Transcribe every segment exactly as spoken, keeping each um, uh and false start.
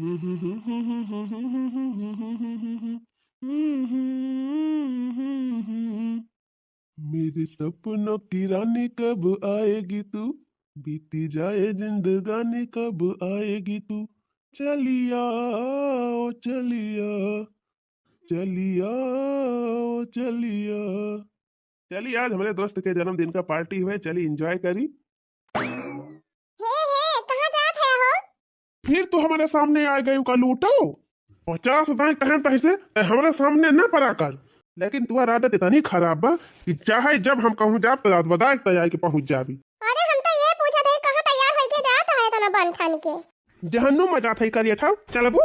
मेरे सपनों की रानी कब आएगी तू, बीती जाए जिंदगानी कब आएगी तू, चलिया, ओ चलिया, चलिया, ओ चलिया। चली, आज हमरे दोस्त के जन्मदिन का पार्टी हुए, चली एंजॉय करी। हे, हे, कहाँ जात है हो? फिर तू हमरे सामने आ गयू कलूटउ। पचास दाई कहेन तहिसे, ते हमरे सामने न परा कर। लेकिन तुहार आदत इतनी खराब बा कि चाहे जब हम कहूँ जाब, तो रात बदाय तय आइके पहुँच जाबी। अरे, हम तो ये पूछत है, कहाँ तैयार होइके जात है इतना बन ठन के? जहन्नुम में जात है करिया ठाव, चलबू?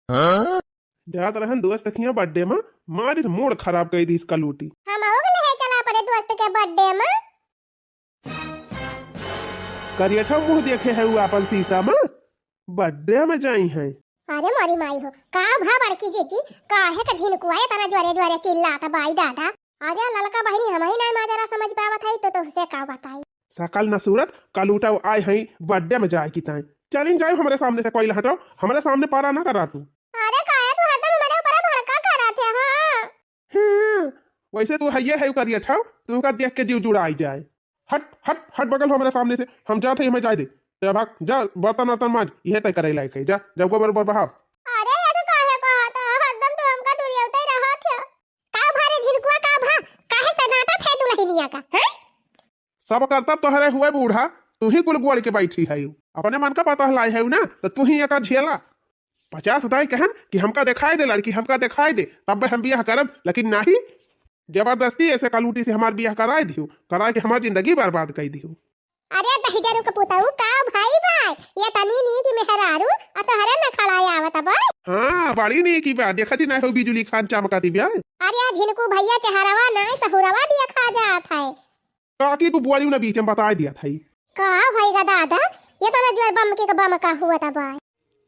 हाँ? जात रहन दोस्त खिया बर्थडे में, मारिस मूड खराब कइ दिहिस कलूटी। हम हो गए है चला अपने दोस्त के बर्थडे में। करियठा मुँह देखे है उ आपन शीशा में, बर्थडे में जाई है। अरे मोरी माई हो, का भा बड़की जीजी, काहे का झिनकुआ एतना जोरे जोरे चिल्लात बाई दादा? अरे ललका बहिनी, हमही नाई माजरा समझ पावत हई, तो तोहसे का बताई। सकल न सूरत, कलूटा आए हई बर्थडे में जाए की ताई। चलिन जाए हमरे सामने से, कोई हटाओ, हमरे सामने पारा ना करा तू। अरे काहे तू हरदम हमरे ऊपर भड़का करत है, हाँ? हम्म, वैसे तू हइये है करिया ठाव, तू का देख के जीव जुड़ाई जाए। हट, हट, हट बगल हो हमरे सामने से, हम जात है, हमें जाए दे। ते भाग, जा बर्तन वर्तन मांज, इहे तय करे लायक है, जा, जा गोबर ओबर बहाव। अरे ये तो काहे कहत है, हरदम तू हमका दुरियौते रहत है। का भा रे झिनकुआ, का भा? काहे तनाटा थे दुलहिनिया का, हैं? सब करतब तोहरे हुए बूढ़ा, तू ही कुल गोड़ के बैठी है। अपने मन का पता लाई है ना, तो तू ही एका झेला। पचास दाई कहन कि हमका देखाई दे लड़की, हमका देखाई दे, तब हम बियाह करब, लेकिन नाही। जबरदस्ती ऐसे कलूटी से हमार बियाह कराए दियो, कराए के हमार जिंदगी बर्बाद कर दियो। अरे दहिजरू के पुतऊ, का भाई भाई, ये तनी नीक मेहरारू, आ तोहरे न खड़ाए आवत बा। हाँ, बड़ी नीकी बा, देखत ही ना हो बिजुली खान चमकती बा। अरे आ झिनकू भैया चेहरवा ना सहुरवा दिया खा जात है। काकी तू बोलियो ना, बीच में बताए दिया था। का होइगा दादा, ये तना जोर बम के बम का हुआ था बाय।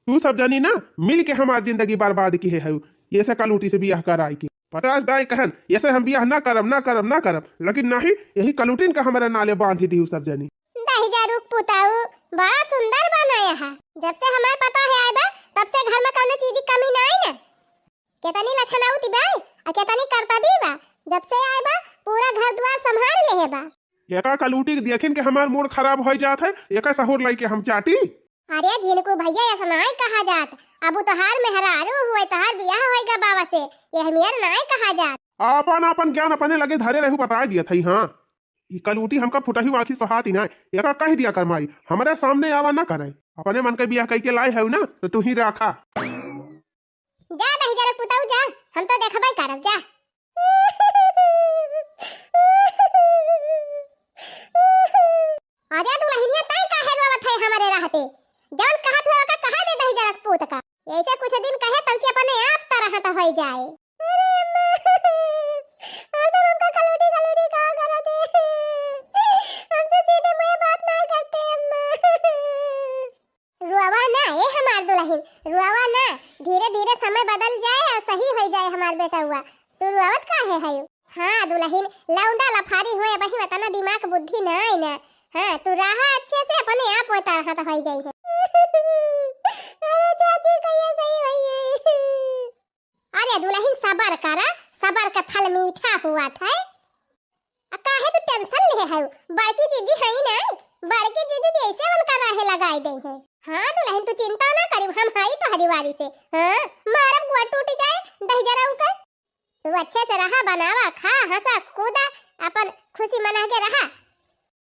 तू सब जनी ना मिल के हमार जिंदगी बर्बाद किहे हउ, ये से कलूटी से बियाह कराई के। पचास दाई कहन, ये से हम बियाह ना करब, ना करब, ना करब, लेकिन नाही, यही कलूटिन का हमारे नाले बांध दिहु सब जनी। दहिजरू के पुताऊ, बड़ा सुंदर बनाया है। जब से हमार पता है आए बा, तब से घर में कौनो चीज की कमी ना आई ना। केतनी लछनाउती बा, आ केतनी करतबी बा। जब से आए बा, पूरा घर दुआर संभाल लेहे बा। एका कलूटी के देखिन के हमार मूड खराब होइ जात है, एका सहूर लइके हम चाटी। अरे झिनकू भैया, ऐसा नाय कहा जात। अब उ तोहार मेहरारू हुए, तोहार बियाह होइगा बाबा से, यह मेर नाय कहा जात। आपन, आपन ज्ञान अपने लगे धरे रहू, बताए दिया थई, हाँ। ई कलूटी हमका फुटही आँखी सोहाती ना, एका कह दिया कर माई, हमरे सामने आवा ना करे। अपने मन के बियाह कइके लाए हउ ना, तो तू ही राखा। जा दहिजरू के पुतऊ जा, हम तो देखबे करब, जा। अरे दुलहिनिया, तैं काहे रोवत है हमरे रहते? जौन कहत है ओका कहा दे दहिजरू के पूत का। ऐसे कुछ दिन कहे तब कि अपने आप तरह तो होई जाए। अरे अम्मा, हरदम हमका कलूटी कलूटी का करत है। हमसे सीधे मुँह बात ना करते अम्मा। रोवा ना ए हमार दुलहिन, रोवा ना। धीरे धीरे समय बदल जाए और सही होई जाए हमार बेटउआ। तू रोवत काहे है? हाँ दुलहिन, लौंडा लफारी हुए, अबही वतना दिमाग बुद्धि ना आई ना। हाँ, तू रहा अच्छे से, अपने आप वो तरह तो होई जाई है। अरे चाची, कहिया सही होई है? अरे दुलहिन, सबर करा, सबर का फल मीठा हुआ था। आ काहे तू टेंशन ले है? बड़की जीजी हई ना, बड़की जीजी भी ऐसे उनका राहे लगाए दे है। हाँ दुलहिन, तू चिंता ना करी, हम हई तोहरी वारी से। हाँ, मारब गोड़ टूट जाए दहिजरू के। तू अच्छे से रहा, बनावा, खा, हंसा, कूदा, अपन खुशी मना के रहा।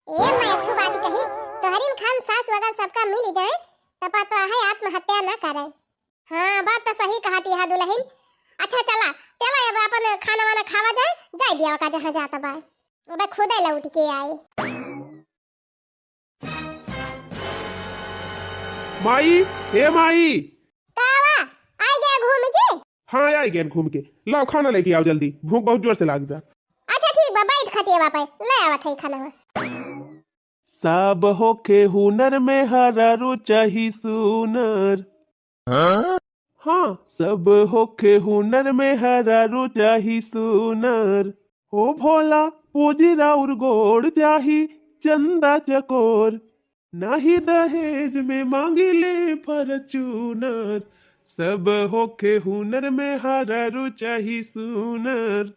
ए मैं एक ठो बात कही, तोहरिन खान सास वगैरह सबका मिल जाए, तब तो है आत्महत्या ना करे। हाँ, बात तो सही कहती है दुलहिन। अच्छा चला, चला अब अपन खाना वाना खावा जाए, जाए दिया का जहाँ जाता बाय। अबे खुदे लौट के आए। माई, ए माई। कावा, आई गया घूम के? हाँ, आई गया घूम के। लाओ खाना लेके आओ जल्दी, भूख बहुत जोर से लाग बा। अच्छा ठीक बा, बैठ खटिया पे, ले आवत है खाना। सब होखे हुनर में हरारू चाही सुनर। हाँ? हाँ, सब होखे हुनर में हरारू चाही सुनर। हो भोला, पूजी राउर गोड़ चाही चंदा चकोर। नाही दहेज में मांगिले फॉर्च्यूनर, सब होखे हुनर में हरारू चाही सुनर।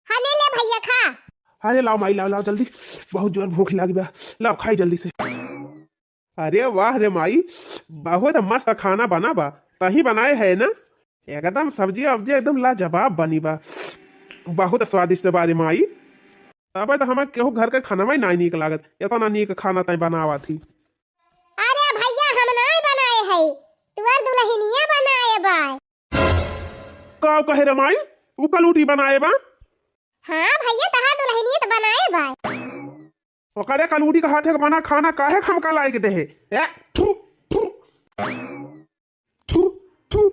हने ले भैया खा। अरे लाओ माई, लाओ, लाओ जल्दी, बहुत जोर भूख लागी बा, लाओ खाई जल्दी से। अरे वाह रे माई, बहुत मस्त खाना बना बा, तही बनाए है ना? एकदम सब्जी अब्जी एकदम लाजवाब बनी बा, बहुत स्वादिष्ट बा रे माई। तबे तो हमें केहू घर के खाना में नाई नीक लागत, इतना नीक खाना तय बनावा थी। अरे भैया, हम नाई बनाए है, तुअर दुल्हनिया बनाए बा। का कहे रे माई, उ कलूटी बनाए बा? हाँ भैया, तहार दुल्हनिया तो बनाए बा। ओकरे कलूटी के हाथे के बना खाना काहे हमका लाए के देहे? ए, थू, थू, थू, थू।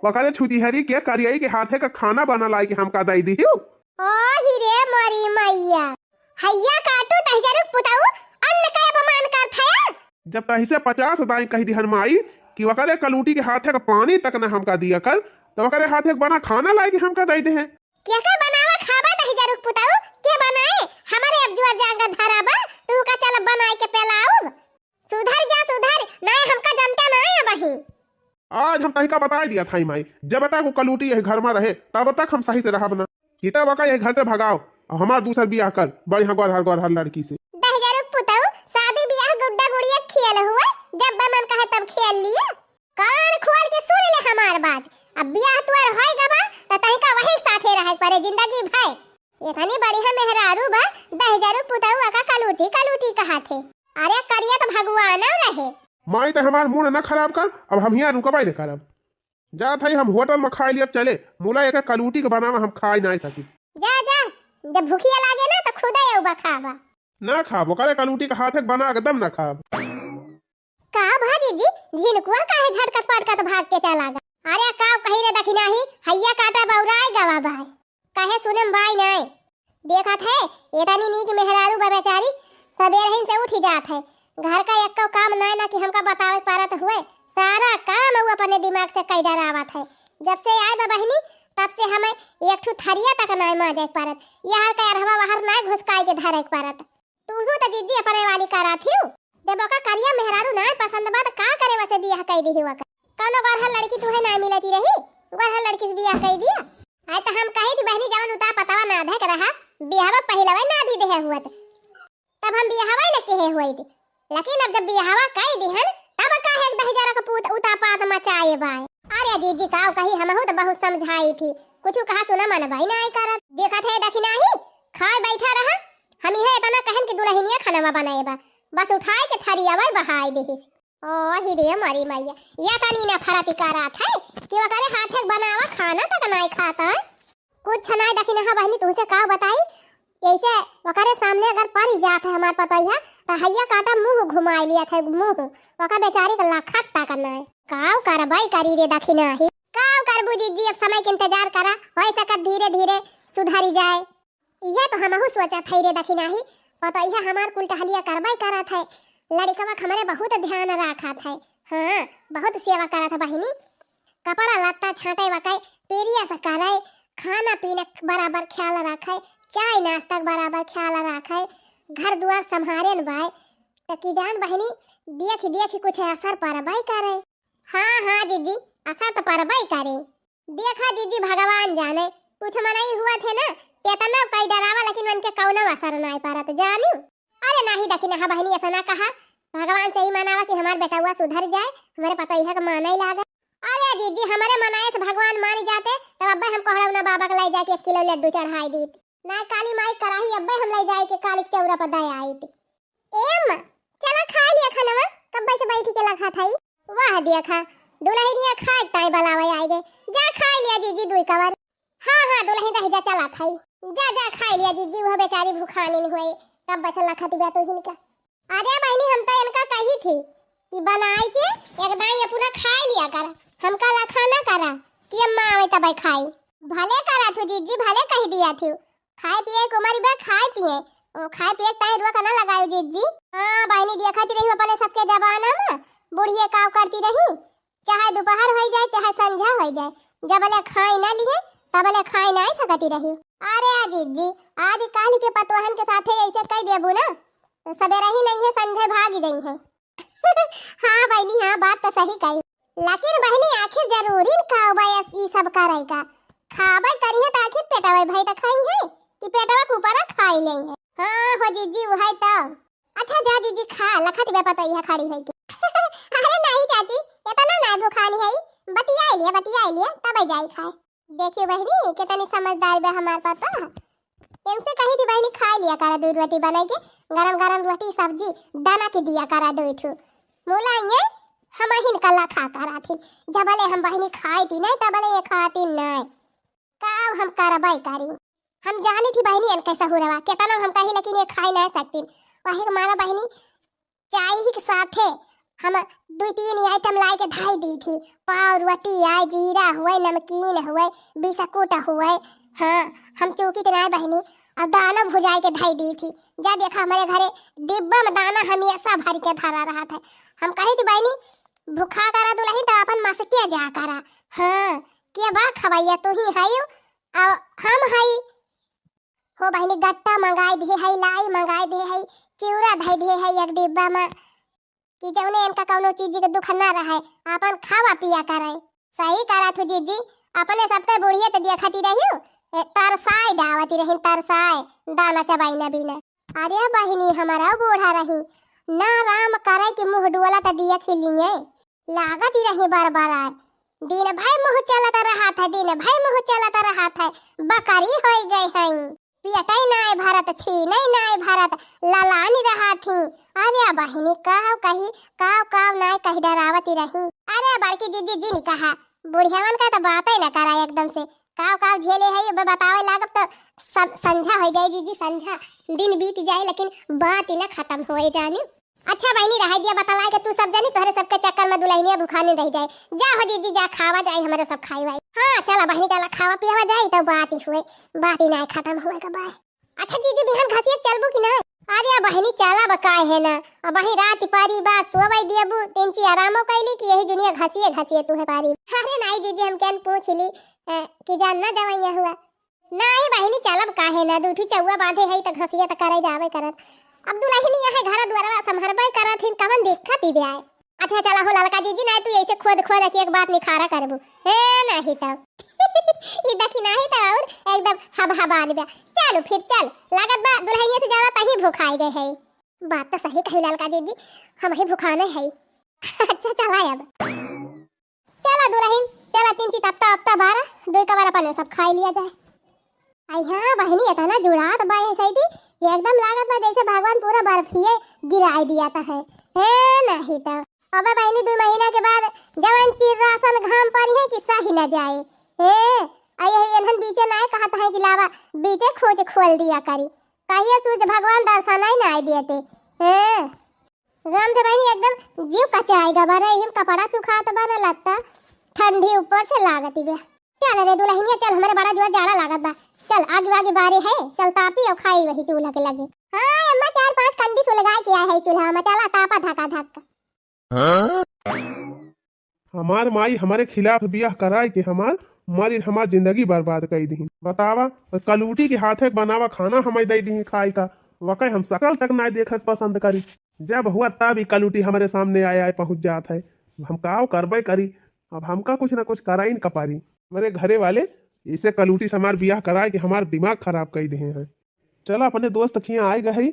ओकरे छुतिहरी के करियाई के हाथे के खाना बना लाए के हमका दे दिहियो। ओ ही रे मोरी मैया, हैया काटू तहिजरुक पुताऊ, अन्न का अपमान करत है। जब तही से पचास दाई कह दिहन माई कि ओकरे कलूटी के हाथे के पानी तक न हमका दिया कर, तो ओकरे हाथे के बना खाना लाए के हमका दे देहे। केकर बनावा खाबा तहिजरुक पुताऊ? के बनाए? हमरे अब जुआर जांगर धरा बा, तू का चल बनाए के पेलाउब? सुधर जा सुधर, नाय हमका जनते नाय अबही। आज हम तहिका बताई दिया थाई माई, जब तक वो कलूटी यही घर में रहे तब तक हम सही से रहब ना। कि तब का यही घर से भगाओ और हमार दूसर बियाह कर बढ़िया गोरहर गोरहर लड़की से। तहिजरुक पुताऊ, शादी बियाह गुड्डा गुड़िया खेल हुआ, जब मन कहे तब खेल लिए। कान खोल के सुन ले हमार बात, अब बियाह तुअर होई गबा त तहिका वही साथे रहे परे जिंदगी भर। इतनी बढ़िया मेहरारू बा, तहिजरुक पुताऊ का कलूटी कलूटी कहा थे। अरे करिया तो भगवान रहे। माई तो हमार मूड न खराब कर, अब हम हियाँ रुकबे न करब। जात हई हम होटल में खाए लियब चले, मुला एक कलूटी के बनावा हम खाए नाय सकी। जा जा, जब भूखिया लागे ना तो खुदे अउबा खाबा। ना खाब, ओकरे कलूटी के हाथे के बना एकदम ना खाब। का भा जीजी, झिनकुआ काहे झटकत पटकत भाग के चला गा? अरे का कही रे दखिनाही, हैया काटा बौराए गवा बाय। काहे सुने में बाय नाय? देखत है, एतनी नीक मेहरारू बा बेचारी, सबेरहिन से उठ जात है। घर का एक्को काम नाय ना कि हमका बतावे परत हुए, सारा काम उ अपने दिमाग से कई डरावत है। जब से आए बा बहिनी, तब से हमें एक ठू थरिया तक नाय माजे के परत, यार का अरहवा वहर नाय घुसकाई के धरे के परत। तुहू त जीजी अपने वाली करा थियू। जब ओका करिया मेहरारू नाय पसंद बा त का करे वसे बियाह कई दिही ओका? कौनो गोरहर लड़की तुहे नाय मिलती रही, गोरहर लड़की से बियाह कई दिया। आय त हम कही थी बहनी जवन उता पतवा ना धक रहा, बियाहवा पहिलवा ना धी देहे हुआ त। तब हम बियाहवा न केहे हुई थी। लेकिन अब जब बियाहवा कई दिहन, तब काहे एक दहिजरा का पूत उता पात मचाए बाय। अरे जीजी काव कही हमहू त बहुत समझाई थी, कुछ कहा सुना मन भाई नाय करत। देखत है दखिनाही, खाए बैठा रहा, हम इहे इतना कहन कि दुल्हनिया खाना बनाए बा, बस उठाए के थरियावा बहाए देहिस। ओ ही रे मरी मैया, या तनी नफरत करत है कि ओकरे हाथे के बनावा खाना तक नाय खाता है। कुछ नाय दखिनाहा बहनी, तुमसे का बताई, ऐसे ओकरे सामने अगर परी जात है हमार पतोहिया, त हैया काटा मुंह घुमाए लिया था मुंह, ओका बेचारी के लखत तक नाय। काव करबाई करी रे दखिनाही, काव करबू जीजी, अब समय के इंतजार करा, हो सकत धीरे धीरे सुधरी जाए। इहे तो हमहू सोचत हई रे दखिनाही, पतोहिया हमार कुल टहलिया करबे करत है, लड़िकवा के हमरे बहुत ध्यान राखत है। हाँ, बहुत सेवा करत है बहिनी, कपड़ा लत्ता छांटे वकै, पेरिया से करे, खाना पीना के बराबर ख्याल राखे, चाय नाश्ता के बराबर ख्याल राखे, घर दुआर संभारे न बाय, त की जान बहिनी, देख देख कुछ असर परबे करे। हाँ, हाँ, जीजी, असर त परबे करे। देखा जीजी, भगवान जाने, कुछ मनई हुआ थे ना, केतना कई डरावा, लेकिन उनके कौनो असर नाय परत, जानू। अरे नाही दखिनाहा बहिनी, ऐसा ना कहा, भगवान से ही मनावा कि हमार बेटवा सुधर जाए, हमारे पतोहिया के माने लागे। अरे जीजी, हमारे मनाए से भगवान मान जाते, तब अब्बे हम कोहड़ौना बाबा के ले जाके एक किलो लड्डू चढ़ाई दीत। ना काली माई कराही अब्बे हम ले जाए के काली के चौरा पर दे आइत। ए अम्मा, चला खाए लिया खानवा, कब्बे से बैठी के लखत हई। वाह देखा, दुल्हनिया खाए ताई बलावे आए गए। जा खाए लिया जीजी दुई कवर। हाँ, हाँ, दुल्हन रह जा, चला खाई। जा, जा खाए लिया जीजी, वह बेचारी भूखानी न हुए, कब्बे से लखत बिया तू हिनका। अरे बहिनी, हम तो इनका कही थी कि बनाए के एक दाई अपना खाए लिया कर, हमका लखा ना करा कि अम्मा आवे तबे खाई। भले करा थू जीजी, भले कह दिया थू, खाए पिए के उमर बा, खाए पिए, ओ खाए पिए के ताई रुआ का ना लगायो जीजी। हाँ बहिनी, देखत रही अपने सबके जमाना में बुढ़िए काव करती रही, चाहे दोपहर होई जाए, चाहे संझा होई जाए, जबले खाए ना लिए, तबले खाए ना सकती रही। अरे आ जीजी, आज काल के पतोहन के साथे ऐसे कह देबू ना, सबेरही नहीं है, संझे भागी गई है। हाँ बहिनी, हाँ, बात तो सही कही। लेकिन बहिनी, आखिर जरूरी न का बा ई सब करे का? खाबे करिहे त आखिर पेटवे भई त खाई है कि पेटवा के ऊपर खाई ले है? हाँ हो जीजी, उहे तो। अच्छा जा जीजी, खा लखत बे पतोहिया खड़ी होई के। अरे नहीं चाची, इतना ना भुखानी है, बतिया लिए, बतिया लिए, तब जाई खाए। देखियो बहिनी, कितनी समझदार बा हमार पापा। इनसे कही थी बहिनी, खा लिया करा दो रोटी बनाई के, गरम गरम रोटी सब्जी दाना के दिया करा दो ठो। मुला ये हम हिन कल्ला खा करा थी, जबले हम बहिनी खाई थी नहीं तबले ये खाती नहीं। का हम करबै करी? हम जानी थी बहिनी इनके सहुरवा, केतना हम कही लेकिन ये खाई नहीं सकती। वही मारा बहिनी चाय ही के साथे हम दुई तीन आइटम लाई के धाई दी थी। पाव रोटी आए, जीरा हुए, नमकीन हुए, बिस्कुट हुए। हाँ, हम चूकी तो नहीं बहिनी, और दानो भुजाई के धाई दी थी। जा देखा हमरे घरे डिब्बा में दाना हमेशा भर के धरा रहत है। हम कही थी बहिनी, भूखा करा दुलही तो अपन मस्तिया जा करा। हाँ, के बा खवैया, तू ही हयू और हम हई। हो बहिनी, गट्टा मंगाई दे है, लाई मंगाई दे है, चिउरा धई दे है एक डिब्बा में, कि जौने इनका कौनो चीज के दुख ना रहे, अपन खावा पिया करे। सही करा थू जीजी, अपने सबके बुढ़िया तो देखती रही, ए, तरसाए डावती रही, तरसाए, दाना चबाई न बीना। अरे बहिनी, हमारा बूढ़ा रही, ना राम करे कि मुँह डोला तो दिया खिलिए। लागत ही रही बरबराए। दिन भर मुँह चलत रहत है, दिन भर मुँह चलत रहत है, बकरी होई गई है। पेटई नाय भरत, छीनई नाय भरत, ललानी रहत ही। अरे बहिनी, काव कही, काव काव नाय कही डरावत ही रही। अरे बड़की जीजी, जिन कहा, बुढ़ियावन का तो बात ही ना करा एकदम से। काव काव झेले है, ये बतावे लागब तो सब संझा हो जाए जीजी, संझा। दिन बीत जाए लेकिन बात ही ना खत्म होए जानी। अच्छा बहिनी, रहे दिया बतलाए के तू सब जनी, तोहरे सबके चक्कर में दुलहिनिया भुखाने रह जाए। जा हो जीजी, जा खावा जाए, हमरे सब खाई वाई। हाँ, चला बहिनी, चला खावा पियावा जाए, तो बात ही हुए, बात ही ना खत्म हुए का बाय। अच्छा जीजी, बिहान घसियत चलबू कि ना? अरे बहिनी, चला बा, काहे ना, अब वही रात पारी बा, सोवई दियबू, तिनची आरामो कैली कि यही दुनिया घसिए घसिए तू है पारी। अरे नाई जीजी, हम केन पूछ ली, अ, कि जान ना जवैया हुआ। नाही बहिनी, चलब काहे ना, दू ठो चौवा बांधे है त घसिया त करे जावे करत। अब दुलहिनी यहाँ घर दुआरवा संभरबे करत हिन, कवन दिक्कत ही बे आए। अच्छा चला हो ललका जीजी, नाही तू ऐसे खोद खोद के एक बात निखारा करबू। ए नाही त। ई देखी नाही त और एकदम हब हबान बे। चलो फिर चल, लागत बा दुलहिनिया से ज्यादा तही भुखाए गए है। बात तो सही कही ललका जीजी, हम ही भुखाने है। अच्छा चला अब। चला दुलहिन, चला तिनची तपता अपता बारा, दुई कबार अपन सब खाई लिया जाए। आई हाँ बहिनी, इतना जुड़ात बा ये सैदी, ये एकदम लागत बा जैसे भगवान पूरा बर्फिए गिराई दिया था है। है नाही तो। अबे बहिनी, दुई महीना के बाद जवन चीज राशन घाम परी है कि सही न जाए। है, आ यही एनहन बीचे नाय कहत है कि लावा बीचे खोज खोल दिया करी। कहिए सूरज भगवान दर्शन ही नाय देते। है। राम दे बहिनी एकदम जीव कचाएगा बा रे, एहिम कपड़ा सुखात बा न लत्ता, ठंडी ऊपर से लागत बा। चल रे दुलहिनिया चल, हमरे बड़ा जोर जाड़ा लागत बा। चल आगे आगे बारे है, चल तापी और खाई वही चूल्हा के लगे। हाँ अम्मा, चार पांच कंडी सुलगाए के आए है चूल्हा में, चला तापा धका धक। हमार माई हमरे खिलाफ बियाह कराए के हमार मरिन हमार जिंदगी बर्बाद कई दिहिन। बतावा, कलूटी के हाथे बनावा खाना हमें दे दिहिन खाए का, वकै हम शकल तक नाय देखक पसंद करी। जब हुआ तब ई कलूटी हमरे सामने आए आए पहुंच जात है। हम काव करबे करी, अब हमका कुछ ना कुछ कराइन का पारी। हमरे घरे वाले इसे कलूटी से हमार बियाह कराए के हमार दिमाग खराब कई दिहे हैं। चला अपने दोस्त खिया आए गए,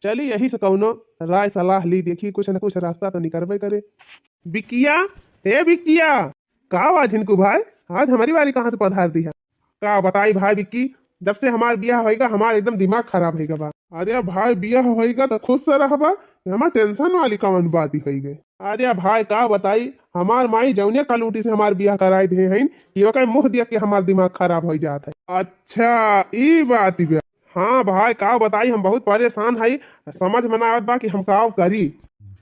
चली यही से कौनो राय सलाह ली, देखी कुछ न कुछ रास्ता तो निकलबे करे। बिकिया, ए बिकिया, का बा झिनकू भाई, आज हमारी बारी कहाँ से पधार दी है? का बताई भाई बिक्की, जब से हमार बियाह होइगा हमार एकदम दिमाग खराब होइगा बा। अरे भाई बियाह होइगा तो खुश से रहबा, हमार टेंशन वाली कवन बात ही होइगे। अरे भाई का बताई, हमार माई जौने कलूटी से हमार बियाह कराई दे हईन, ये ओकर मुंह देख के हमार दिमाग खराब हो जात है। अच्छा ई बात बा। हाँ भाई, का बताई, हम बहुत परेशान हई, समझ में ना आवत बा कि हम का करी।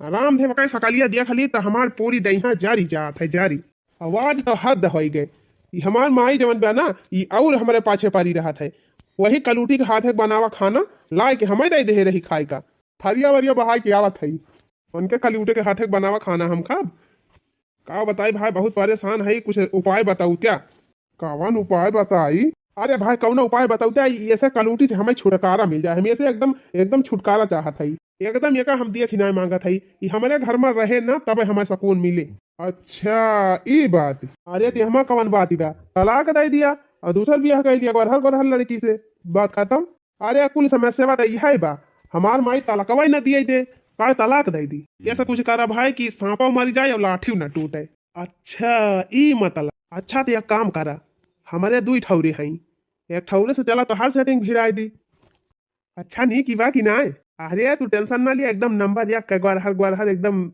रामदेव के सकलिया देख ली, त हमार पूरी दहिया जरी जात है, जरी। आवाज तो हद होई गए। ई हमार माई जवन बा ना, ई और हमरे पाछे परी रहत है। वही कलूटी के हाथे बनावा खाना लाए के हमें दे दे रही खाए का। फरिया वरिया बहाई के आवत है, उनके कलूटे के हाथे बनावा खाना हम खाब। का बताई भाई, बहुत परेशान है, कुछ उपाय बताऊ क्या? कवन उपाय बताई? अरे भाई, कौनो उपाय बताऊ क्या, ऐसे कलूटी से हमें छुटकारा मिल जाए, हम ऐसे एकदम, एकदम छुटकारा चाहत है। एकदम एका हम देख ही नाहीं माँगत हई, ई हमरे घर मा रहे ना, तबे हमें सकून मिले। अच्छा, ई बात। अरे, ते हमा कवन बात बा? तलाक दइ दिया अउर दूसर बियाह कइ लिया, गोरहर गोरहर लड़की से, बात खतम। अरे, कुल समस्या बा त इहै बा, हमार माई तलकवा ही न दिए दे, का तलाक दइ दी। ऐसा कुछ करा भाई कि साँपो मरि जाए अउर लाठियो न टूटे। अच्छा, ई मतलब। अच्छा, त एक काम करा, हमरे दुइ ठौरे हईं, एक ठौरे से चला तोहार setting भिड़ाइ दी। अच्छा, नीक बा कि नाय? अरे, तू tension ना लिया, एकदम number एक के गोरहर गोरहर एकदम।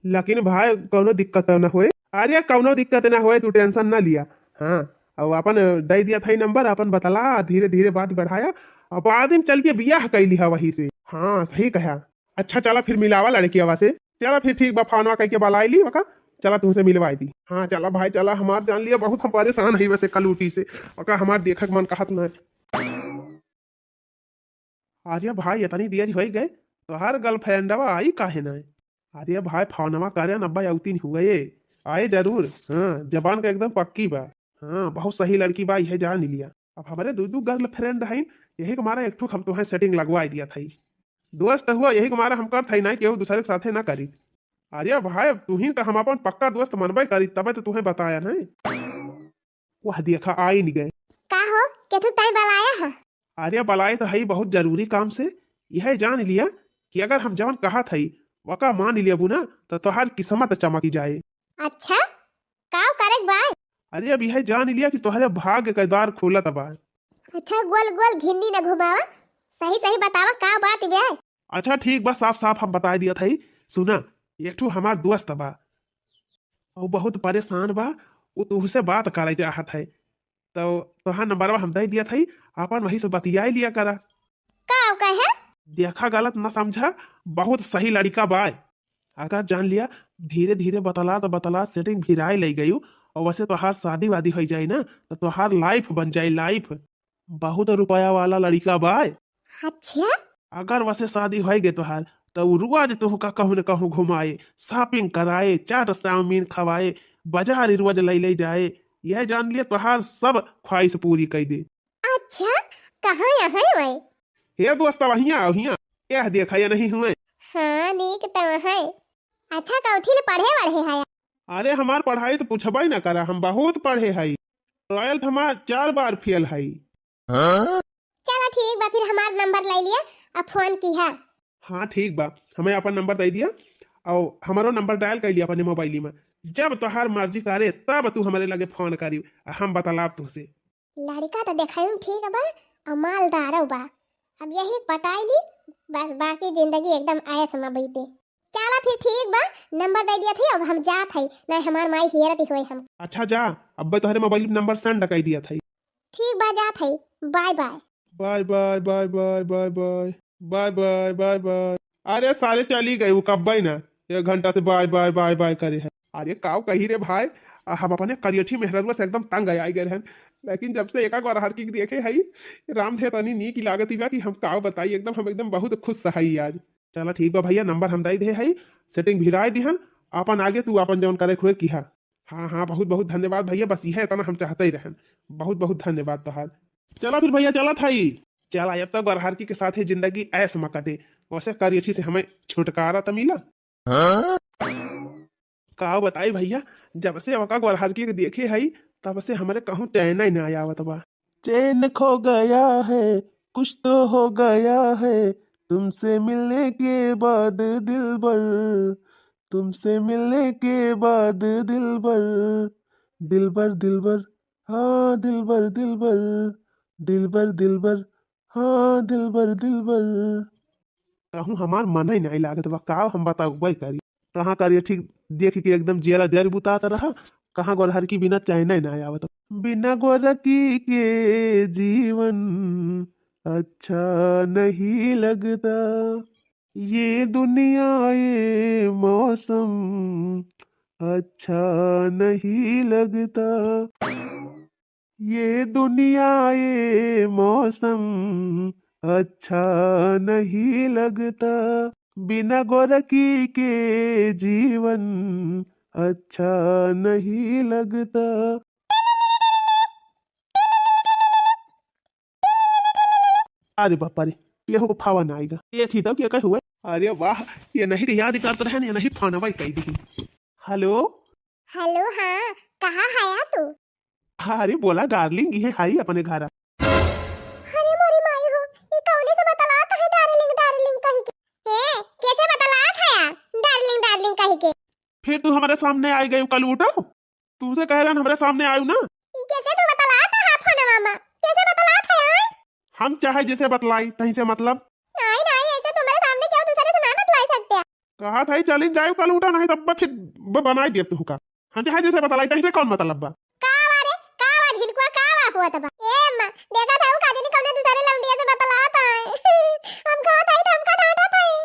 लेकिन भाई, कौनो दिक्कत ना होए। अरे, कौनो दिक्कत ना होए, तू tension ना लिया। हाँ, अब अपन दइ दिया था ई number, अपन बतला, धीरे धीरे बात बढ़ाया, अब बाद में चल के बियाह कइ लिहा वही से। हाँ, सही कहा। अच्छा, चला फिर मिलावा लड़कियावा से। चला फिर ठीक बा, फोनवा कइके बलाइ ली ओका। चला तुमसे मिलवाइ दी। हाँ, चला भाई, चला, हमार जान लिया, बहुत हम परेशान हई वैसे कलूटी से। ओका हमार देखक मन कहत ना। अरे भाई, इतनी देर होइ गए, तोहार girlfriendवा आई काहे ना? अरे भाई, फोनवा करे न अब्बा, अउतीन हुए, आए जरूर। हाँ, जबान का एकदम पक्की बा। हाँ, बहुत सही लड़की बा, इहे जान लिया। अब हमरे दू दू girlfriend हईन, यही के मारा एक ठो हम तोहे setting लगवाइ दिया था। दोस्त हुआ, यही के मारा हम करत हई ना, केहू दूसरे के साथे ना करी। अरे भाई, अब तू ही तो हम अपन पक्का दोस्त मनबे करी, तबे तो तुहे बताया नहीं। वह देखा, आइन गए। का हो, केथू ताई बलाया है? अरे, बलाए तो हई बहुत जरूरी काम से। यह जान लिया कि अगर हम जवन कहत हई, वका मान लेबू ना, तो तोहार किस्मत चमक जाए। अच्छा, का करे के बा? अरे, अब यह जान लिया कि तोहरे भाग्य के द्वार खुलत बा। अच्छा, गोल गोल घिन्नी न घुमावा, सही सही बतावा, का बात बे? अच्छा, ठीक बा, साफ साफ हम बताइ दिया था। सुना, एक ठो हमार दोस्त बा, वो बहुत परेशान बा, वो तुहसे बात करे चाहत है, तो तोहार नंबरवा हम दइ दिया था, अपन वही से बतियाइ लिया करा। का कहे? देखा, गलत न समझा, बहुत सही लड़िका बा। अगर जान लिया, धीरे धीरे बतलात बतलात setting भिड़ाइ लइ गयू, और वैसे तोहार शादी वादी होइ जाए ना, तो तोहार life बन जाए, life। बहुत रुपया वाला लड़िका बा। अच्छा? अगर वैसे शादी होइ गए तोहार, तो उ रोज तुहका कहूँ न कहूँ घुमाए, shopping कराए, चाट चाउमीन खवाए, बाजार रोज लइ लइ जाए। यह जान लिया, तोहार सब ख्वाहिश पूरी कइ दे। अच्छा, कहाँ यहाँ है वै? हे दोस्त, अब हियाँ आओ, हियाँ। यह देखा, ये नहीं हुए। हाँ, नीक तो है। अच्छा, कौथी ले पढ़े वढ़े है? अरे, हमार पढ़ाई तो पूछबे न करा, हम बहुत पढ़े हई। Twelfth हमार चार बार fail हई। हाँ? चला ठीक बा, फिर हमार नंबर लइ लिया, अब फोन किहा। हाँ, ठीक बा, हमें अपन नंबर दइ दिया, और हमारो नंबर dial कइ लिया अपने मोबाइल में। जब तोहार मर्जी करे, तब तू हमरे लगे फोन करी, हम बतलाब तुहसे। लड़िका तो देखाई में ठीक बा, और मालदारो बा। अब यही पटाई ली, बस बाकी जिंदगी एकदम ऐश में बीते। चला फिर ठीक बा, नंबर दइ दिया थी, अब हम जात हई, नहीं हमार माई हेरत ही होई हम। अच्छा जा, अब्बे तोहरे मोबाइल पे नंबर send कइ दिया थी। ठीक बा, जात हई, bye bye। Bye bye bye bye bye bye bye bye bye bye। अरे सारे चली गए, वो कब्बे ना, एक घंटा से bye bye bye bye करे है। अरे काव कही रे भाई, आ, हम अपने करियठी मेहररुआ से एकदम तंग आइ गए रहन, लेकिन जब से एका गोरहरकी देखे हई, राम धे तनी नीक लागत बा कि हम काव बताई, एकदम हम एकदम बहुत खुश हई आज। चला ठीक बा भैया, नंबर हम दइ दे हई, setting भिड़ाइ दिहन, आपन आगे तू आपन जौन करे के होए किहा। हाँ, हाँ, बहुत, बहुत धन्यवाद भैया, बस इहे इतना हम चाहते ही रहन। बहुत, बहुत धन्यवाद तोहार। चला फिर भैया, चलत हई। चला, अब तो गोरहरकी के साथ ही जिंदगी ऐश में कटे, वैसे करियठी से हमें छुटकारा तो मिला। हाँ? का बताई भैया, जब से ओका गोरहरकी के देखे हई, तब से हमरे कहूँ चैन ही ना आवत बा। चैन खो गया है, कुछ तो हो गया है, तुमसे मिलने के बाद दिलबर, तुमसे मिलने के बाद दिलबर, दिलबर, दिलबर, हाँ दिलबर, दिलबर, दिलबर, दिलबर, हाँ दिलबर, दिलबर। कहूँ हमार मन ही नहीं लागत बा, का हम बताऊ भाई करी। कहाँ करिए ठीक देख के एकदम जियरा जर बुतात रहा, कहाँ गोरहरकी बिना चैन ही ना आवत। बिना गोरहरकी के जीवन अच्छा नहीं लगता, ये दुनिया ये मौसम अच्छा नहीं लगता, ये दुनिया ये मौसम अच्छा नहीं लगता, बिना गोरहरकी के जीवन अच्छा नहीं लगता। अरे बापा रे, ये हो फोन आइगा। ये थी तब ये कहे हुए। अरे वाह, ये नहीं के याद करत रहे, ये नहीं फोन भाई कह दी। हेलो। हेलो, हाँ, कहाँ है तू? हाँ, अरे बोला डार्लिंग, ये हाई अपने घर। अरे मोरी माई हो, ये कौने से बतलात है डार्लिंग, डार्लिंग कही के? ए, कैसे बतलात है यार, डार्लिंग, डार्लिंग कही के? फिर तू हमारे सामने आई गई कलूटा, तुमसे कह रहा हमारे सामने आयु ना। ई कैसे तू बतलात है फोनवा में? कैसे बतलात है यार? हम चाहे जैसे बतलाई, तहीं से मतलब। नहीं, नहीं, ऐसे तुम्हारे सामने क्यों दूसरे से ना बतलाई सकते हैं? कहा था ही चलिन जायु कलूटा, नहीं तब फिर ब-, बनाई दिया तू का। हम चाहे जैसे बतलाई, तहीं से कौन मतलब बा? का वा रे, का वा झिनकुआ, का वा हुआ तबा? ए अम्मा, देखा था वो काजनी कौने दूसरे लौंडिया से बतलात है। हम कहा था ही तो हमका डांटा था ही।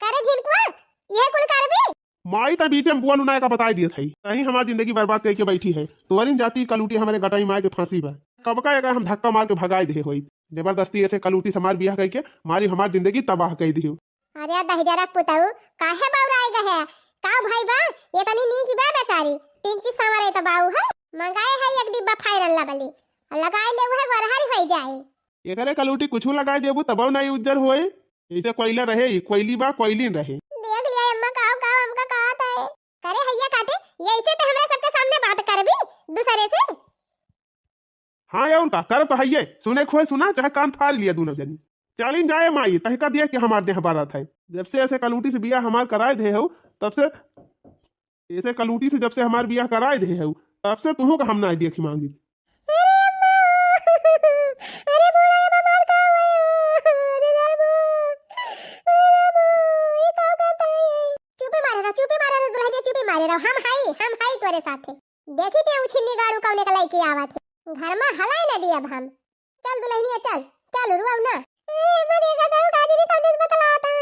करे झिनकुआ, ये कुल करबी? माई त बीचे में बोल उनाए का बताई दिए थई। तहीं हमार जिंदगी बर्बाद करके बैठी है। तोहरिन जाती कलूटी हमारे गटाई मार के फांसी बा। कब का एका हम धक्का मार के भगाई दे होई। जबरदस्ती ऐसे कलूटी से हमार बियाह करके मारी हमार जिंदगी तबाह कर दी। अरे दहिजरा पुतऊ, काहे बौराए गए है? का भाई बा? ये तनी नीक बा बेचारी। तीन चीज संवरे तो बाऊ है। मंगाए है एक डिब्बा Fair and Lovely। लगाए ले उहे गोरहरी होई जाए। एकरे कलूटी कुछ लगाए देबू तबो नहीं उज्जर होए। जैसे कोयला रहे, ई कोयली बा, कोयली रहे। देख लिया अम्मा, काव काव हमका कहत है। करे हैया काटे, ये ऐसे तो हमरा सबके सामने बात करबी दूसरे से। हाँ, और का करत हइये, सुने खोए सुना, चाहे कान फाड़ लिया दोनों जनी। चलिन जाए माई, तहका दिया कि हमार देह बारत है। जब से ऐसे कलूटी से बियाह हमार कराए दे हो, तब से ऐसे कलूटी से जब से हमार बियाह कराए दे हो, तब से तुहू का हम ना देखी मांगी। अरे अम्मा, अरे बूढ़ा ये बीमार का हुआ है? अरे रामा, अरे रामा, ये का करता है ये? चुपे मारे रहो, चुपे मारे रहो दुल्हनिया, चुपे मारे रहो। हम हई, हम हई तोरे साथे। देखी ते उछिन्नी गाड़ू कौने का लइके आवत है। घर में हलाई न दियब हम। चल दुल्हनिया चल, चल रुआऊ ना। अरे अम्मा देखा तो काजी भी कौने से बतलात है।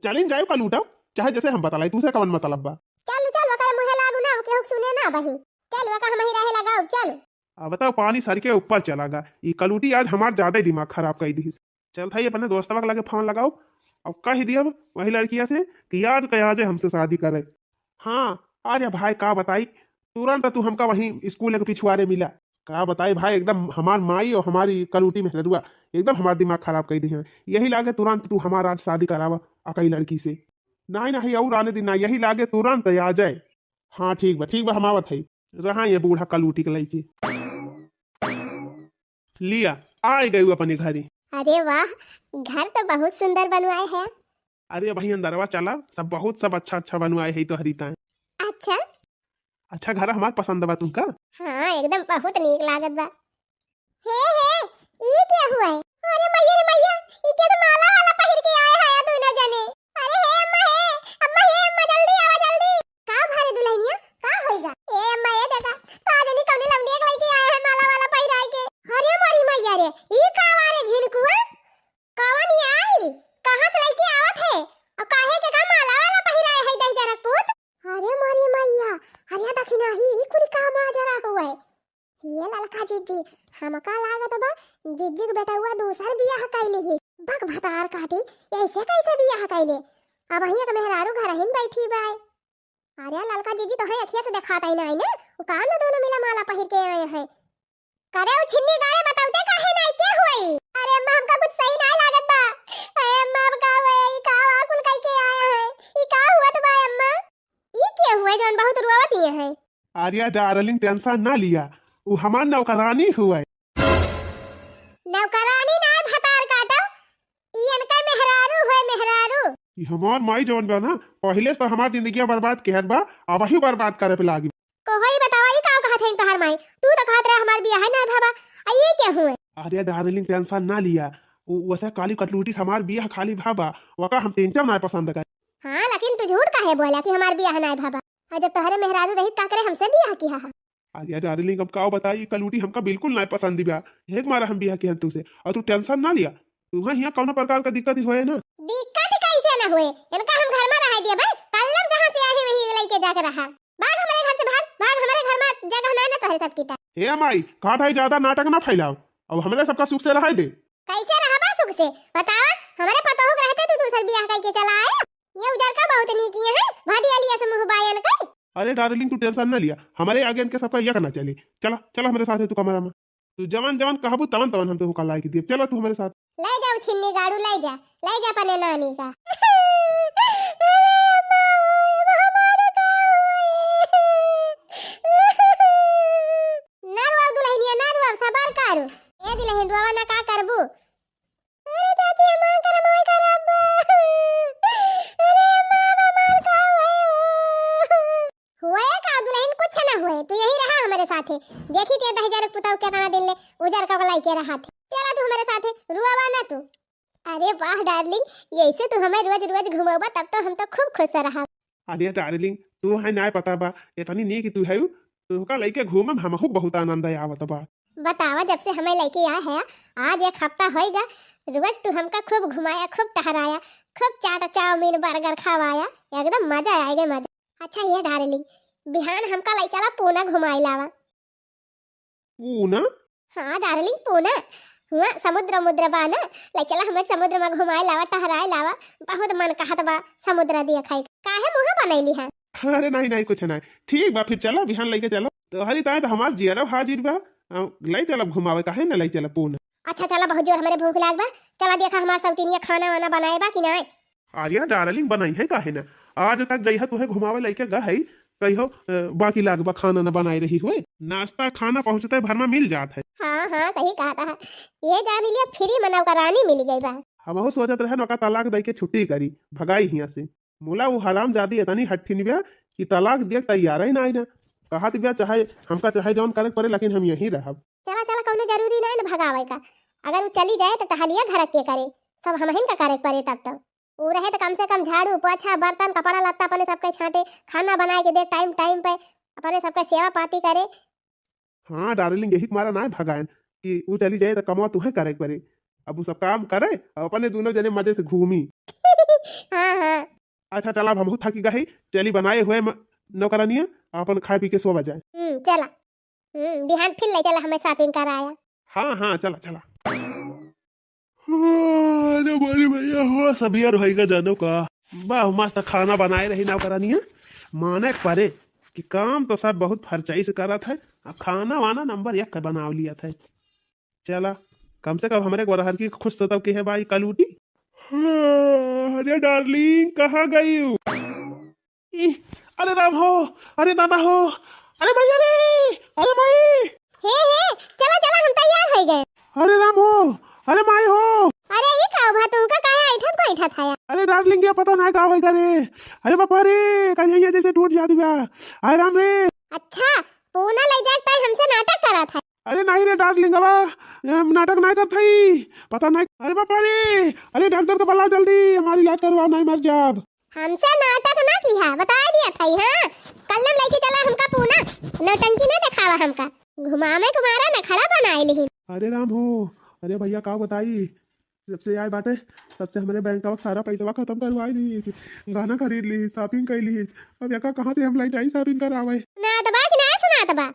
चलिन जाए कलूटा, चाहे जैसे हम बतलाई, तुमसे कवन मतलब बा? चल चल, ओकर मुहे लागू ना, केहू के सुने ना बही। चल ओका हम ही रहे लगाऊ, चल। अब तो पानी सर के ऊपर चला गा। ई कलूटी आज हमार ज्यादा ही दिमाग खराब कर दी। चल थाई अपने दोस्तवा के लगे फोन लगाओ, अब कह दिया वही लड़किया से कि आज के आज हमसे शादी करे। हाँ, अरे भाई का बताई, तुरंत तू हमका वहीं स्कूल के पिछुआरे मिला। का बताई भाई, एकदम हमार माई और हमारी कलूटी मेहररुआ एकदम हमार दिमाग खराब कर दी है। यही लागे तुरंत तू हमार आज शादी करावा अकई लड़की से। नहीं नहीं, और आने दिन ना, यही लागे तुरंत आ जाए। हाँ ठीक बा, ठीक बा, हम आवत है। रहा ये बूढ़ा कलूटी के लइके। लिया, आ गयू अपने घरे। अरे वाह, घर तो बहुत सुंदर बनवाए है। अरे भाई अंदरवा चला, सब बहुत सब अच्छा अच्छा बनवाए है तोहरी ताए। अच्छा। अच्छा घर हमार पसंद बा तुमका? हाँ एकदम बहुत नीक लागत बा। हे हे, ई के हुआ है? अरे मैया रे मैया, ई के तो माला वाला पहिर के आए है दोनों जने। अरे हे अम्मा हे, अम्मा हे अम्मा जल्दी आवा जल्दी। का भरे दुल्हनिया, का होइगा? ए अम्मा ए देखा, का जनी कौने लौंडिया के लइके आए है माला वाला पहिराए के। अरे मोरी मैया रे, ई का वा रे झिनकुआ? कवन ई आई? कहाँ से लइके आवत है? और काहे के का माला वाला पहिराए है दहिजरा पूत? अरे मोरी मैया, अरे दखिना ही, ई कुल का माजरा हुआ है? ये ललका जिज्जी, हमका लागत बा, जिज्जी के बेटउआ दूसर बियाह कइले ही। बक भतार काटी, ऐसे कैसे बियाह कइले? अबहीं एक मेहरारू घरहिन बैठी बाय। अरे ललका जिज्जी, तोहे अखिया से देखात ही नाई ना, उ का न दोनों मिला माला पहिर के आए हैं। करे उ छिन्नी गाड़े बतौते काहे नाई, के हुई? अरे अम्मा, हमका कुछ सही नाई लागत बा। अरे अम्मा, अब का हुए? ई का वा कुल कई के आया है? ई का हुआ तो बा अम्मा? ई के हुए जौन बहुत रोवत ही है? अरे डार्लिंग, टेंशन ना लिया, उ हमार नौकरानी हुए। नौकरानी ना भतार काटो, ई इनका मेहरारू हुए, मेहरारू। ई हमार माई जौन बा ना, पहिले से हमार जिंदगिया बर्बाद केहत बा, अबही बर्बाद करे पे लागी। कोहई बतावा, ई का कहत है तोहार माई? तू तो कहत रहे हमार बियाह है ना भाबा, आ ये के हुए? अरे डार्लिंग, टेंशन ना लिया, उ वैसे काली कटलूटी से हमार बियाह खाली भाबा, वका हम तेंचम ना पसंद कर। हाँ, लेकिन तू झूठ काहे बोला कि हमार बियाह नाय भा बा? और जब तोहरे मेहरारू रहित का करे हमसे बियाह किहा है? अरे डार्लिंग, अब का बताई, कलूटी हमका बिल्कुल नाय पसंद बा। एक मारा हम बियाह किहन तुसे, और तू टेंशन ना लिया। तुम्हें यहाँ कौनो प्रकार का दिक्कत ही होए ना? दिक्कत कैसे ना होए? इनका हम घर में रह दिए भाई, कल्लम जहाँ से आए वहीं लेके जाके रहा। भाग हमारे घर से, भाग, भाग हमारे घर में, जगह ना, ना तोहरे सब किता। हे माई, कहा था ज्यादा नाटक ना फैलाओ, अब हमारे सबका सुख से रह दे। कैसे रहबा सुख से? बतावा, हमारे पतोह के रहते तू दूसर बियाह करके चला आया। ये उजर का बहुत नीक है, भदिया लिया से मुँह बायन कर। अरे डार्लिंग, तू टेंशन ना लिया, हमारे आगे इनके सबका यक ना चले। चला, चला हमारे साथ है तू कमरा में। तू जवन जवन कहबू तवन तवन हम तोहका ला के दिए। चला तू हमारे साथ। लै जाउ छिन्नी गाड़ू, लै जा, लै जा अपने नानी का। अरे अम्मा, अब हमार का होई? ना रोवा दुलहिनिया, ना रोवा, सबर करू। ए दुलहिन, रोवा ना, का करबू? अरे चाची, हमार करमवा खराब बा। अरे अम्मा, अब हमार का होई हो? होए का दुलहिन, कुछ ना होए, तू यहीं रहा हमरे साथे। देखी ते दहिजर पुतऊ केतना दिन ले उजर का लइके रहा थे। चला तू हमरे साथे, रुआवा ना तू। अरे वाह डार्लिंग, यैसे तू हमें रोज रोज घुमावा तब तो हम तो खूब खुश रहा। अरे डार्लिंग, तू है ना पता बा, इतनी नीक तू है, तोहका लइके घूमे में हमहू बहुत आनंद आवत बा। बतावा, जब से हमें लइके आए है, आज एक हफ्ता होएगा, रोज तू हमका खूब घुमाया, खूब टहराया, खूब चाट चाउमीन बर्गर खवाया, एकदम मजा आएगा मजा। अच्छा ये डार्लिंग, बिहान हमका लै चला पूना घुमाए लावा। पूना? हाँ डार्लिंग, पूना। हुआ समुद्र मुद्र बा ना, लै चला हमें समुद्र में घुमाए लावा, टहराए लावा। बहुत मन कहत बा समुद्र देखे। काहे मुँह बनैली है? अरे नहीं नहीं, कुछ नहीं, ठीक बा, फिर चला बिहान लइके चला। तोहरी ताए तो हमार जियरा हाजिर बा। अ, लै चला घुमावे, काहे ना लै चला पूना। अच्छा चला, बहुत जोर हमरे भूख लाग बा। चला देखा हमार सौतीनिया खाना वाना बनाए बा कि नाय। अरे डार्लिंग, बनाई है काहे ना, आज तक जइहा तुहे घुमावे लइके गए है, कहियो अ, बाकी लाग बा खाना ना बनाए रही हुए। नाश्ता खाना पहुँचते भर में मिल जात है। हाँ हाँ, सही कहत है। ये जान लिया, फ्री में नौकरानी मिल गई बा। हमहू सोचत रहे नौका तलाक दे के छुट्टी करी, भगाई हियाँ से। मोला वो हरामजादी इतनी हट्ठिन बिया कि तलाक दिए तैयार ही ना, ना। कहत बिया चाहे हमका चाहे जौन करे पड़े, लेकिन हम यहीं रहब। चला चला, कौनो जरूरी ना है ना भगावे का। अगर वो चली जाए तो टहलिया घर के करे, सब हमहिन का करे पड़े तब तो। वो रहे तो कम से कम झाड़ू पोछा बर्तन कपड़ा लत्ता अपने सबके छांटे, खाना बनाए के दे टाइम टाइम पे, अपने सबके सेवा पाती करे। हाँ डार्लिंग, यही के मारा ना भगायन कि वो चली जाए तो कमवा तुहे करे पड़े। अब वो सब काम करे और अपने दोनों जने मजे से घूमी। हाँ हाँ। अच्छा चला, अब हमहू थकी गए, चली बनाए हुए म-, नौकरानिया, अपन खाए पी के सोवा जाए। हम्म, चला। हम्म, बिहान फिर लै चला हमें shopping कराया। हाँ हाँ, चला चला। अरे बड़ी भैया हो, सबियर होइगा जानो का। बा मस्त खाना बनाए रही नौकरानिया। माने के परे कि काम तो सब बहुत फरचाई से करत है, आ खाना वाना नंबर एक का बनाव लियत है। चला, कम से कम हमरे गोरहर की खुश तो तब के है बाई कलूटी। हाँ, अरे डार्लिंग, कहाँ गई? ई, अरे राम हो, अरे दादा हो, अरे भैया रे, अरे माई। हे, हे, चला, चला, हम तैयार होइ गए। अरे राम हो, अरे माई हो। अरे, ई का भा, तुमका काहे ऐठत को ऐठत है? अरे डार्लिंग, ये पता ना का होइगा रे। अरे बापा रे, कहीं ये जैसे टूट जाती बा। अरे राम रे। अच्छा, पूना लै जाए ताई हमसे नाटक करत है। अरे नहीं रे डार्लिंग, अब हम नाटक नहीं करत हई। पता नहीं, अरे बापा रे, अरे डॉक्टर को बुला जल्दी, हमारी इलाज करवाओ, नहीं मर जाब। हमसे नाटक ना किहा, बताए दिया था, हाँ? कल्लम लइके चला हमका पूना, नौटंकी ना देखावा हमका। घुमावे के मारा नखड़ा बनाए लिही। अरे राम हो, अरे भैया का बताई, जब से आए बाटे तब से हमरे बैंक का सारा पैसवा खत्म करवाई ली, गहना खरीद ली, shopping कर ली। अब यका कहाँ से हम लै जाई shopping करावे? सुनात बा कि ना सुनात बा?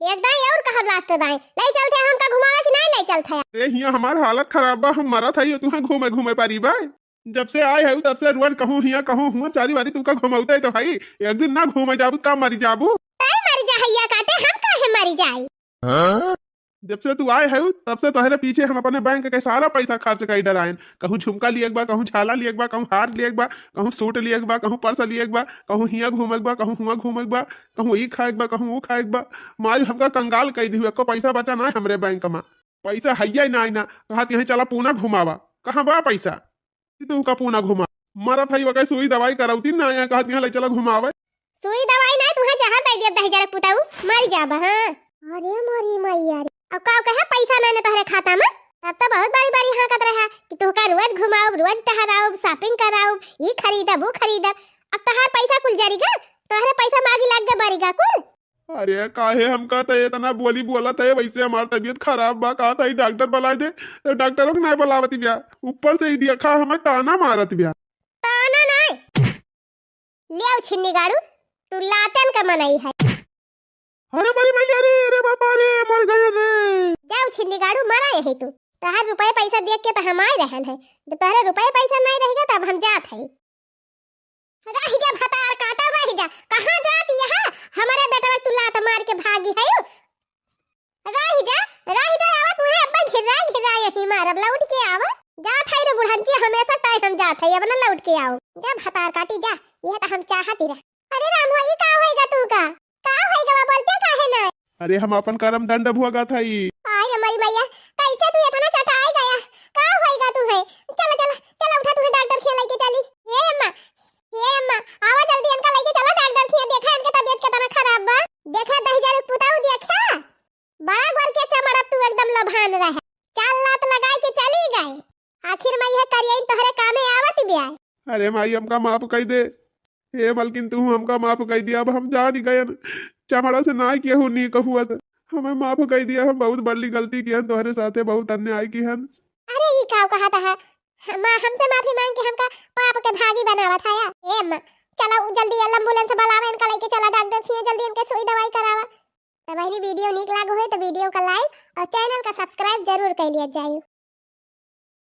एक दाई और कहा blast दाई, लै चलते हमका घुमावे कि ना लै चलते? अरे हियाँ हमार हालत खराब बा, हम मरत हई, तुहाँ घूमे घूमे पारी बा। जब से आए हऊ तब से रोज कहूँ हियाँ कहूँ हुआँ, चारी बारी तुमका घुमौते तो हई, एक दिन ना घूमे जाबू का मरी जाबू। तै मरी जा हैया काटे, हम काहे मरी जाई? हाँ? जब से तू आए हऊ तब से तोहरे पीछे हम अपने बैंक के सारा पैसा खर्च कई डरायन। कहूँ झुमका लिए बा, कहूँ छाला लिए बा, कहूँ हार लिए बा, कहूँ सूट लिए बा, कहूँ पर्स लिए बा, कहूँ हियाँ घूमे बा, कहूँ हुआँ घूमे बा, कहूँ ई खाए बा, कहूँ वो खाए बा। मारी हमका कंगाल कई दिहु, एको पैसा बचा ना हमरे बैंक मा। पैसा हैया ना, ना कहत यहीं चला पूना घुमावा। कहाँ बा पैसा? कि तुमका पूना घुमा। मरत हई वकै सुई दवाई करौती ना, यहाँ कहत यहाँ लै चला घुमावे। सुई दवाई ना, तुहाँ जहर दे दिया दही जरा पुताऊ, मर जाबा, हाँ। अरे मोरी मैया रे, अब का कहे पैसा ना ने तोहरे खाता में? तब तो बहुत बड़ी बड़ी हाँकत रहा कि तुहका रोज घुमाउब, रोज टहराउब, shopping कराउब, ई खरीदब, ऊ खरीदब। अब तोहार पैसा कुल जरी गा, तोहरे पैसा मागी लाग गे बरी गा कुल। अरे काहे हमका त इतना बोली बोलत है, वैसे हमार तबीयत खराब बा, कहा था डॉक्टर बुलाए दे, तो डॉक्टरों के नहीं बुलावत बिया, ऊपर से ही देखा हमें ताना मारत बिया। ताना नहीं, ले आओ छिन्नी गाड़ू, तू लातन का मनई है। अरे मरी भैया रे, अरे बाबा रे, मर गए रे। जाओ छिन्नी गाड़ू, मरा यही तू, तोहर रुपये पैसा देख के तो हम आए रहन है, जब तोहरे रुपये पैसा नहीं रहेगा तब हम जात है। रहि जा भतार काटा, रहि जा। कहाँ जात यह? हमरे बेटवा तू लात मार के भागी है। रहि जा, रहि जा, आवा तुहे अब्बा घिर्रा घिर्रा ही मारब, लौट के आवा। जात है रे बुढ़ंची, हमेशा ताई हम जात है, अब न लौट के आओ। जा भतार काटी जा, यह तो हम चाहती रह। अरे राम हो, ई का होइगा तुमका? का होइगा बा, बोलते काहे ना? अरे हम अपन करम दंड भोगत हई। आय रे मरी मैया, कैसे तू इतना चटाई गया? का होइगा तू है? चला, चला, चला उठा, तुम्हें डॉक्टर खिया लेके चली। हे अम्मा, हे अम्मा, आवा जल्दी इनका लेके चला डॉक्टर खिया, देखा इनके तबीयत कितना खराब बा। देखा दहिजर पुताऊ देखा, बड़ा गोर के चमड़ब तू एकदम लभान रहे। चार लात लगाई के चली गए। आखिर में यह करियन तोहरे कामे आवत बिया। अरे माई, हमका माफ कई दे। हे मलकिन, तू हमका माफ कई दिया, अब हम जान गयन। चमड़ा से ना केहू नी कहुआ से। हमें माफ कई दिया, हम बहुत बड़ी गलती किहन, तोहरे साथे बहुत अन्याय किहन। अरे ई का कहत है? हम, हमसे माफी मांग के हमका पाप के भागी बनावत है। ए अम्मा, चला जल्दी एम्बुलेंस बुलावा, इनका लेके चला डॉक्टर खिया, जल्दी इनके सुई दवाई करावा। तो बहनी, वीडियो नीक लागो है तो वीडियो का like और चैनल का सब्सक्राइब जरूर कर लिया जाए।